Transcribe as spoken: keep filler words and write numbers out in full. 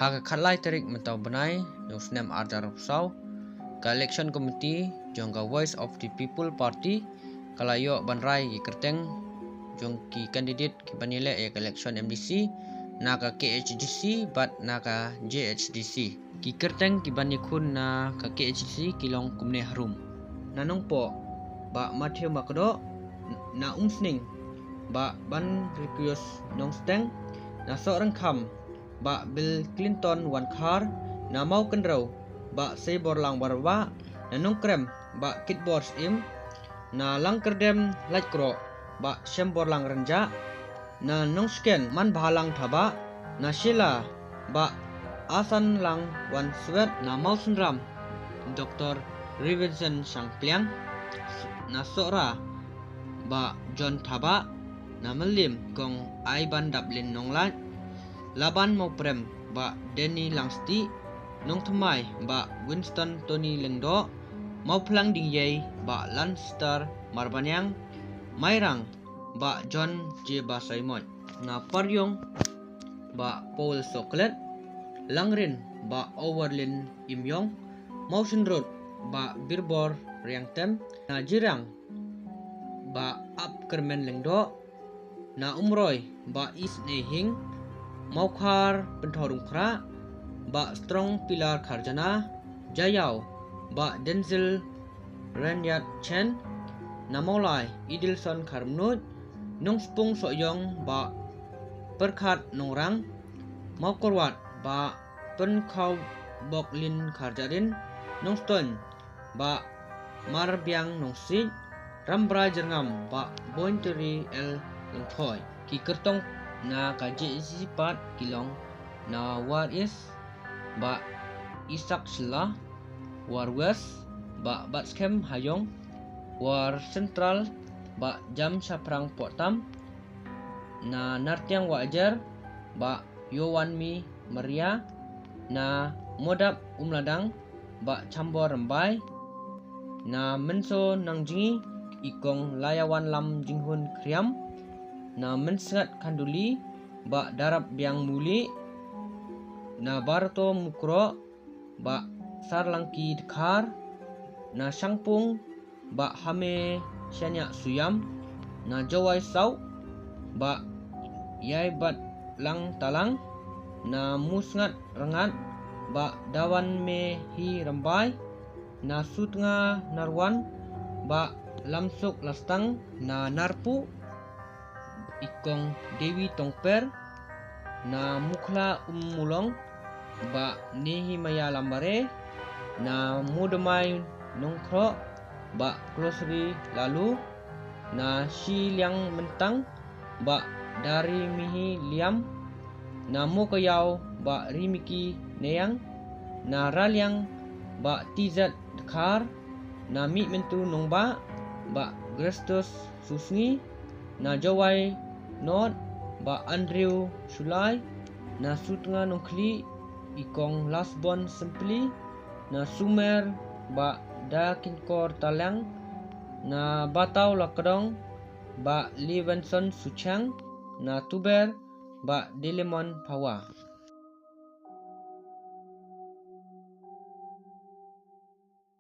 Ha ka khatlai tarik mynta u bnai jong u snem arhajar arphew saw, ka election committee jong ka Voice of the People Party ka la ïoh ban rai ki kyrteng jong ki candidate ki ban ïaleh ïa ka election M D C na ka K H D C bad na ka J H D C. Ki kyrteng ki ban ïakhun na ka K H D C ki long kumne harum: na Nongpoh, Bah Matthew Makdoh; na Umsning, Bah Banrikius Nongsteng; na Sohryngkham, Bah Bill Clinton Wankhar; na Mawkynrew, Bah Seiborlang Warbah; na Nongkrem, Bah Kitbor Syiem; na Langkyrdem Laitkroh, Bah Shemborlang Rynjah; na Nongshken, Manbhalang Thabah; na Shella, Bah Asanlang Wanswet; na Mawsynram, Doctor Rivenson Shangpliang; na Sohra, Bah John Thabah; na Mylliem, Kong Aibandaplin Nonglait; Laban Mawprem, Bah Denny Langstieh; Nongthymmai, Bah Winston Tony Lyngdoh; Mawphlang Dingïei, Bah Lanster Marbaniang; Mairang, Bah John J Basaiawmoit; na Parïong, Bah Paul Sohklet; Langrin, Bah Overlin Imïong; Mawshynrut, Bah Birbor Riangtem; na Jirang, Bah Apkyrmen Lyngdoh; na Umroi, Bah Isynei Hing; Mawkhar, Pynthaw Rymkhrah, Bah Strong Pilar Kharjana; Jaïaw, Bah Denzil Rynïatchen; na Mawlai, Edelson Kharmnuid; Nongspung Sohiong, Bah Pyrkhat Nongrang; Mawkyrwat, Bah Pynkhawboklin Kharjahrin; Nongstoiñ, Bah Marbiang Nongsiej; Rambrai Jyrngam, Bah Bointyri L Lyngkhoi. Ki kyrtong na ka J H D C pat ki long: na War East, Bah Isak Shylla; War West, Bah Batskhem Haïong; War Central, Bah Jamshaphrang Pohtam; na Nartiang Wahiajer, Bah Ïowanmi Maria; na Mawdap Umladang, Bah Chambor Rymbai; na Mynsonangjngi, i Kong Laiawanlam Jinghun Khriam; na Mynsngat Khanduli, Bah Darapbiang Mulieh; na Barato Mukroh, Bah Sarlangki Dkhar; na Shangpung, Bah Hame Shaniah Suïam; na Jowai South, Bah Ïaibatlang Talang; na Musngat Rngat, Bah Dawanmehi Rymbai; na Sutnga Narwan, Bah Lamsuk Lastang; na Narpuh, i Kong Dewi Tongper; na Mukhla Ummulong, Bah Nehemiah Lambare; na Mowdymai Nongkhroh, Bah Klosri Laloo; na Shiliang Myntang, Bah Darimihi Liam; na Mowkaiaw, Bah Rimiki Neiang; na Raliang, Bah T Z Dkhar; na Mihmyntu Nongbah, Bah Grestus Susngi; na Jowai North, Bah Andrew Shullai; na Sutnga Nongkhlieh, i Kong Lasbon Sympli; na Sumer, Bah Dakinkor Talang; na Bataw Lakdong, Bah Levenson Suchiang; na Tuber, Bah Delemon Phawa.